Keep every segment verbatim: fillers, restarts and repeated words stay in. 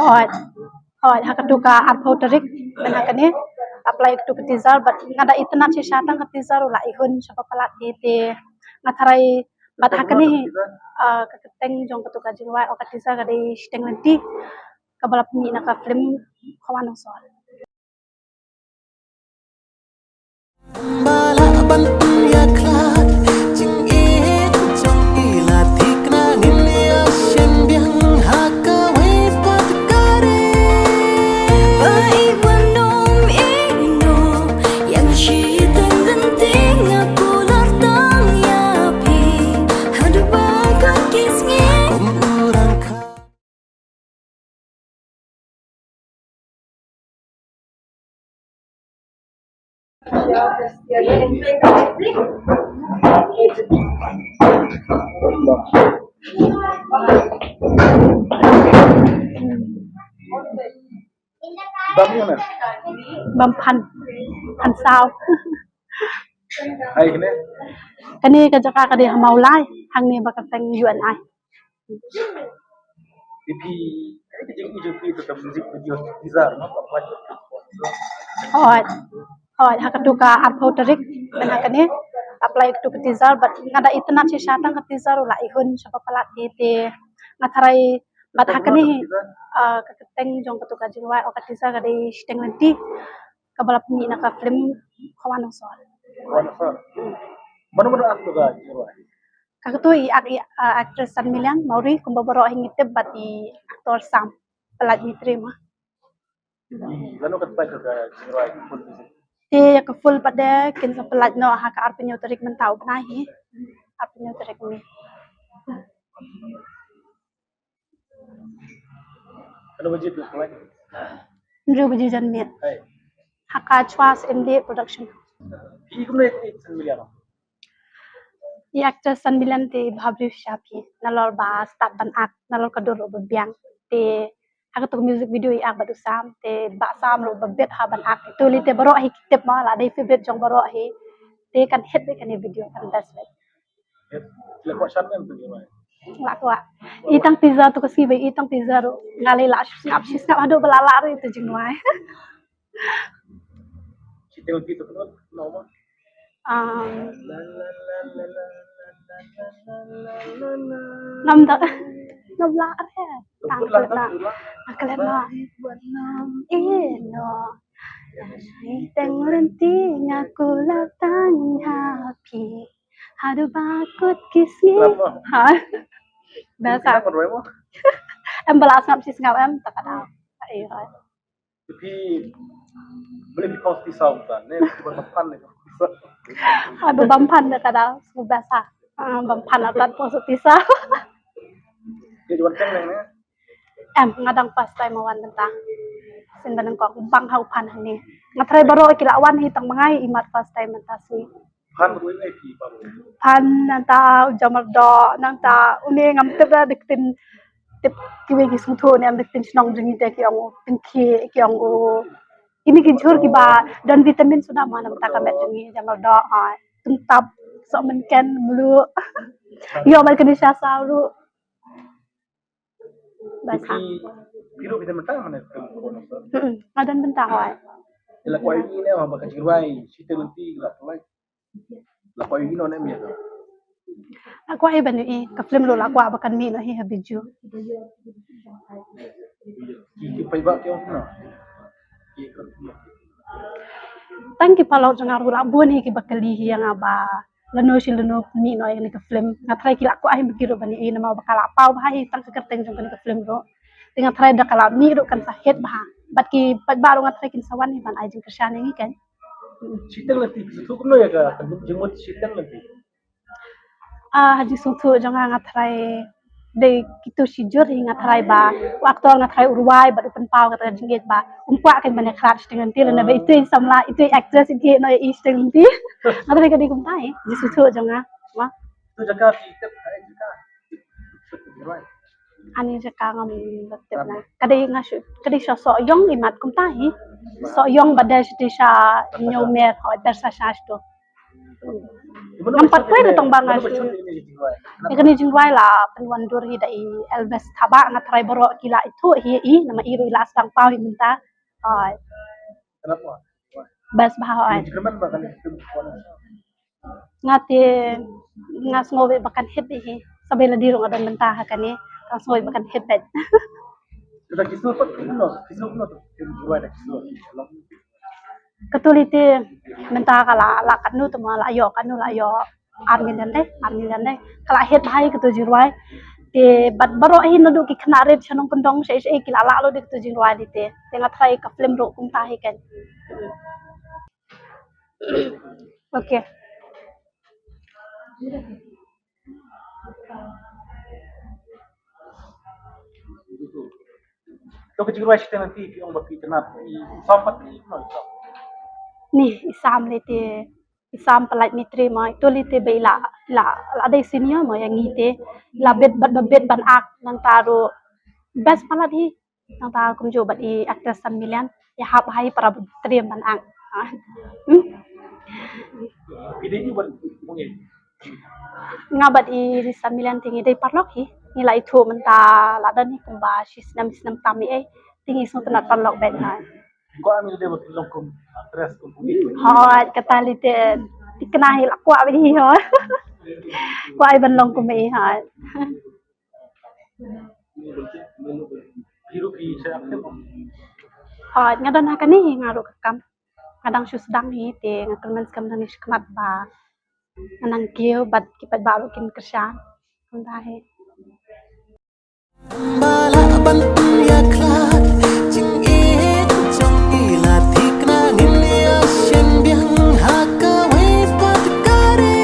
Hooid, hooid, ha katu ka arphew tarik mynta kane, la pynlait katu ka teaser, bad nga da itynnad shisha tang ka teaser u la ihun sha ba palat hi te, nga tharai bad ha kane hi, ah, ka kyrteng jong katu ka jingrwai o ka teaser ka dei Shiteng Lynti, kaba la pynmih na ka film Khawa Nongso. Ba lah ban pynïakhlad jingïeit jong ngi, la thikna ngin ïa shim biang ha kawei pat ka ri. Ba i wan ym i no, ïa nga Shiteng Lynti nga kular tang ïa phi, haduh ba kut ki sngi. Kum u rangkhap. Bam phan, phan saw. Hai kane. Kane ka jaka ka dei ha Mawlai, hangne ba kyrteng U N I. Ipi, eh, ka jing, jing pi tu ka music video teaser, no? Hooid, hooid, ha katu ka arphew tarik mynta kane, la pynlait katu ka teaser, bad nga da itynnad shisha tang ka teaser u la ihun sha ba palat hi te, nga tharai bad ha kane hi, ah, ka kyrteng jong katu ka jingrwai o ka teaser ka dei Shiteng Lynti, kaba la pynmih na ka film Khawa Nongso. Khawa Nongso. Mano mano actor ka jingrwai? Ka katu i ak-, i, ah, actress San Milian Mawri, kumba baroh hi ngi tip, bad i actor Sam Pynlait Mitri ma. Lano ka pynlait ka jingrwai ka full music? Te ka full pat de kin sa pynlait noh ha ka arphew hynñiew tarik mynta u bnai hi. Arphew hynñiew tarik ni. Kano baje phi pynlait? Hynriew baje janmiet. Hai. Ha ka Chwas India Production. Phi kumno ïa San Milian? I actor San Milian te i bha briew shisha phi. Nalor ba stad ban act, nalor ka dur ruh ba biang. Te ha katu ka music video i act bad u Sam, te ba Sam ruh ba bit ha ban act. Te lei te baroh hi ki tip ma, la dei favorite jong baroh hi. Te kan hit beit kane video, kan best beit. Hit. La kwah shan em tu ni mai. La kwah. I tang teaser tu ka sngi ba i tang teaser ruh. Nga lei la sngap, sngap haduh ba la lah ruh ïa tu jingrwai. Shiteng Lynti tu kano, kano ma? Um, ngam da, ngam lah re. Tang klet na. Klet na. Ino. Shiteng Lynti nga kular tang ha phi, haduh ba kut ki sngi. Ha. Biasa. Em ba la sngap shi sngap em ta ka da. Ai, ai. Phi, balei phi khot Tisaw ta ne, phi ban phan ne. Ai, ba ban phan ne ka da, sngewbha sa. Ah, ban phan ata post Tisaw. Phi wan teng ne? Em, nga dang first time wan mynta. Sien ba nyngkong bang ha u phan hangne. Nga tharai baroh ki la wan hi tang ma nga i mat first time mynta sngi. Phan ruh ïa phi ba. Phan nangta u Jamardoh, nangta une ngam tip da dei ktien tip kiwei ki sngewthuh ne em, dei ktien shnong jong ngi te ki ong u tyngkhie, ki ong u. Ini ki jhur kiba don vitamin suda ma nangta ka met jong ngi, Jamardoh, ha, tungtap, sohmynken, mluh. Ïoh bad kane sha saw ruh. Bas ha. Phi, phi ruh phi don bynta mane? Mm-mm. Nga don bynta hooid. Te la kwah ïohi ne ba ka jingrwai Shiteng Lynti la pynlait. La kwah ïohi noh ne em ïa ka? La kwah hi ban ïohi, ka film ruh la kwah ba kan mih noh hi ha Biju. Ki, ki paidbah ki ong kumno? Ki, ki, ki. Tang ki paralok jong nga ruh la bun hi kiba kylli hi ïa nga ba lano shi lano mih noh ïa kane ka film. Nga tharai ki la kwah hi ma ki ruh ban ïohi namar ba ka la paw bha hi tang ka kyrteng jong kane ka film ruh. Te nga tharai da ka la mih ruh kan sa hit bha. Bad ki paidbah ruh nga tharai kin sa wan hi ban ai jingkyrshan ïa ngi kan. Shiteng Lynti, phi sngewthuh kumno ïa ka jingmut Shiteng Lynti? Ah, ha jingsngewthuh jong nga, nga tharai dei kitu shi jhur hi, nga tharai ba u actor nga tharai u rwai bad u pynpaw kata ka jingïeit ba um kwah kan ban ïakhlad Shiteng Lynti lane ba itu i samla, itu i actress i ïeh noh ïa i Shiteng Lynti. Nga tharai ka dei kumta hi, jingsngewthuh jong nga. Ma. Tu jaka phi tip, hai jaka. Ani jaka ngam tip na. Ka dei nga shu, ka dei sha Sohiong i mat kumta hi. Sohiong ba dei sha Hynñiewmer, hooid, ter sa sha tu. Ngam pat poi da tang ba nga shu. Ïa kane jingrwai la pynwandur hi da i Elvis Thabah, nga tharai baroh ki la ithuh hi i, namar i ruh i la sdang paw hi mynta. Hooid. Best bha hooid. Nga te nga sngew ba kan hit hi. Sa ba la dei ruh nga don bynta ha kane, nga sngew ba kan hit beit. Katu lei te mynta ka la, la katno te ma la ïoh katno, la ïoh ar million dei, ar million dei. Ka la hit bha hi katu jingrwai. Te bad baroh hi naduh ki khynnah rit sha nongkyndong sha sha ki la lah lut da katu jingrwai lei te. Te nga tharai ka film ruh kumta hi kan. Okay. To ka jingrwai shiteng nanti phi ong ba phi itynnad, i Sam pat i no i Sam. Ni i Sam lei te, i Sam Pyllait Mitri ma, ito lei te ba i la, la, la dei senior ma ïa ngi te, la bit bad ba bit ban act nangta ruh best palat hi. Nangta kumjuh bad i actress San Million, ïa hap hai para butrim ban ang. Hmm? Ide ni ban mungin. Nga bad i San Million te ngi dei paralok hi. Ngi la ithuh mynta la don hi kumba shi snem, snem tam i ei. Te ngi sngewtynnat paralok bad nga. Ko ami dei ba long kum actress kum kum. Hooid, kata lei te. Tikna hi la kwah bad hi hooid. Kwah i ban long kum i hooid. Hooid, nga don ha kane hi nga ruh ka kam. Nga dang shu sdang hi te nga kyrmen skhem dang shu khmat ba nga nang kiew bad ki paidbah ruh kin kyrshan. Kumta hi. Ba lah ban pynïakhlad jingïeit jong ngi la thikna ngin ïashem biang ha kawei pat ka ri.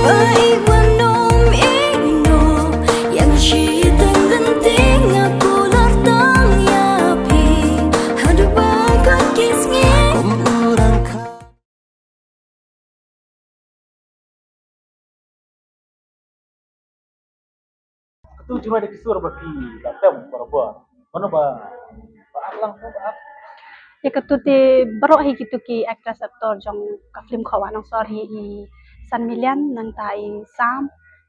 Ba i wan ym ïehnoh ïa nga shiteng, teng nga kular tang ïa phi haduh ba kut ki sngi. Kum u rangkhap. Katu jingrwai da ki sur ba phi la tem barabor. Mano ba, ba act lang ko ba act. Ïa katu te baroh hi kitu ki actress actor jong ka film Khawa Nongsor hi i San Million, nangta i Sam,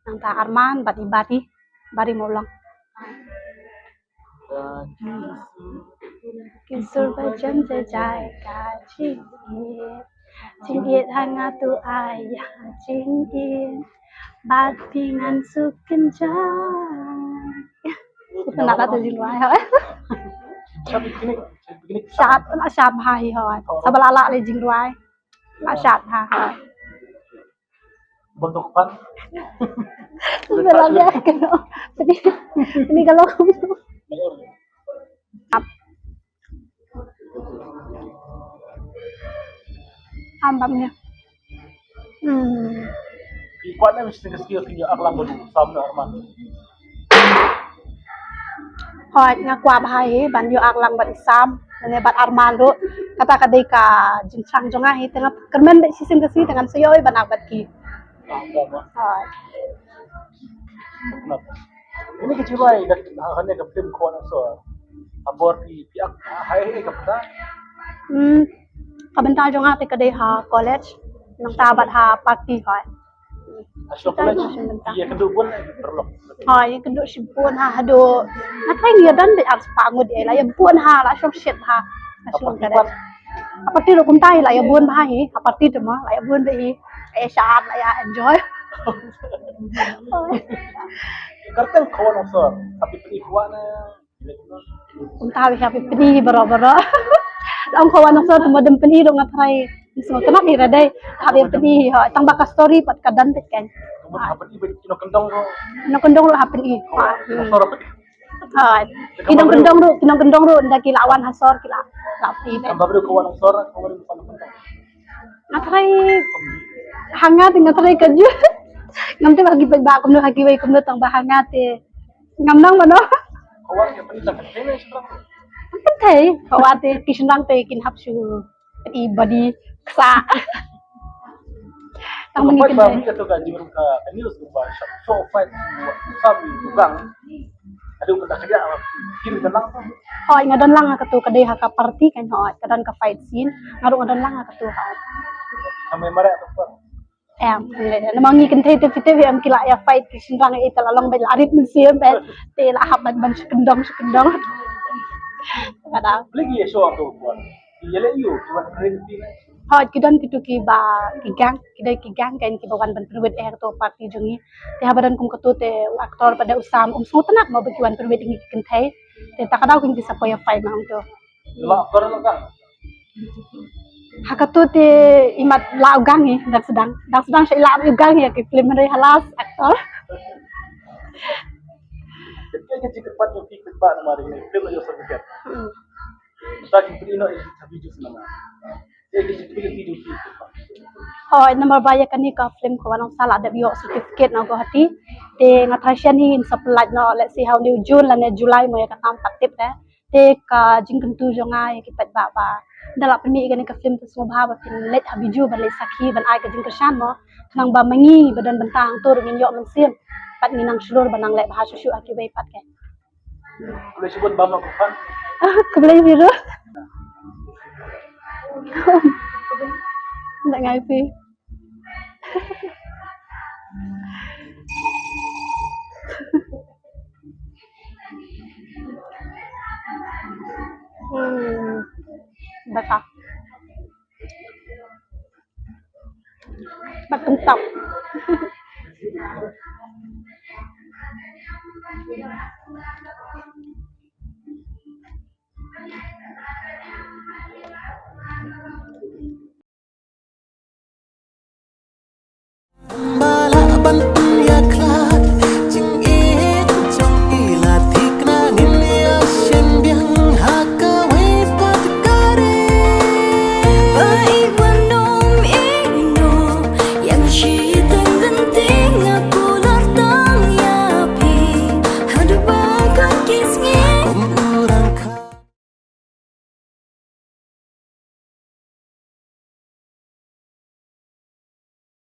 nangta Arman bad i Bari, Bari Mawlong. Ki sur ba jan jai jai ka jingïeit. Jingïeit ha nga to ai ïa jingïeit. Bad phi ngan suk kynjai. Suk kynjai ba to jingrwai hooid. Shad, la shad bha hi hooid. Sa ba la lah leh jingrwai. La shad bha hooid. Bang tok pan. Bela dia kena. Jadi, ini kalau ambam ya. Hmm. Ki kwah ne mesti ke skill ki act lang badu Sam ne Arman. Hooid, nga kwah bha hi ban ïoh act lang bad i Sam ne bad Arman ruh. Kata ka dei ka jingshang jong nga hi, te nga kyrmen bad shisien ka sngi te ngan sa ïoh ban act bad ki. Hooid. Ini ka jingrwai da ha ne ka film Khawa Nongsor. Abor phi phi act ha ei ei ka bynta? Hmm. Ka bynta jong nga te ka dei ha college, nangta bad ha party hooid. Ha shnong college ïa kynduh bun paralok. Hooid, ïa kynduh shibun ha haduh. Nga tharai ngi ïa don beit ar spah ngut ei, la ïa bun ha, la shong shit ha. Ha shnong college. Ha party ruh kumta hi, la ïa bun bha hi, ha party te ma la ïa bun bha hi. Ïa shad, la ïa enjoy. Kyrteng Khawa Nongsor, ha phi pyni khawa ne? Kumta ha phi pyni baroh baroh. Long Khawa Nongsor te ma dang pyni ruh nga tharai. Sngewtynnat hi ra dei. Ha phi pyni hooid, tang ba ka story pat ka don beit kan. Kumta ha pyni beit ki nongkyndong ruh. Nongkyndong ruh ha pyni. Hooid. Ki nongkyndong ruh, ki nongkyndong ruh ynda ki la wan ha sor ki la, la phi beit. Tang ba briew Khawa Nongsor, Khawa Nongsor. Nga tharai ha nga te nga tharai ka jut. Ngam tip ha ki paidbah kumno, ha kiwei kumno, tang ba ha nga te ngam nang mano. Khawa te pynthei ne shynrang? Pynthei, khawa te ki shynrang te kin hap shu pyni body ksa. Tang ba ngi pynthei. Ka to ka jingrum ka news ba show fight Sam Dugang. Aduh, ka dak dia kiri ka lang. Hooid, nga don lang ha katu ka dei ha ka party kan hooid, ka don ka fight scene. Nga ruh nga don lang ha katu hooid. Kami mare tu pun. Em, namar ngi kynthei te phi tip em ki la ïa fight ki shynrang ïa i te la long bad la rit mynsiem bad te la hap ban ban sha kyndong sha kyndong. Ka dei. Lagi ya so to pon. Ya le yu, tuan kren pi. Hooid, ki don kitu kiba ki gang, ki dei ki gang kan kiba wan ban pynwit eh kato party jong ngi. Te haba don kum kato te u actor pat de u Sam um sngewtynnat mo ba ki wan pynwit ïa ngi ki kynthei. Te ta ka daw kin ki sa poi ïa fight na hangto. La kor la gang. Ha kato te imat la u gang i dang sdang. Dang sdang sha i la u gang ïa ki film re halas actor. Ketika kita cepat nyoki kita namar ini film ayo certificate. Hmm. Kita kita ino itu tapi jus nama. Jadi kita kita itu. Hooid, namar ba ïa kane ka film ka wan ong sa la dep ïoh certificate na Guwahati. Te nga tharai shen hi in sa pynlait noh, let's see how new June lane July mo ïa ka tam pat tip de. Te ka jingkyntu jong nga ïa ki paidbah ba ynda la pynmih ïa kane ka film te sngewbha ba phin leit ha Bijou ban leit sakhi ban ai ka jingkyrshan mo. Khnang ba ma ngi ba don bynta hangto ruh ngin ïoh mynsiem. Pat ngin nang shlur ban nang leh bha shuh shuh ha kiwei pat ke. Khublei shibun bam ko fan. Khublei biru. Nda ngai phi. Hmm. Bata. Bata kentap.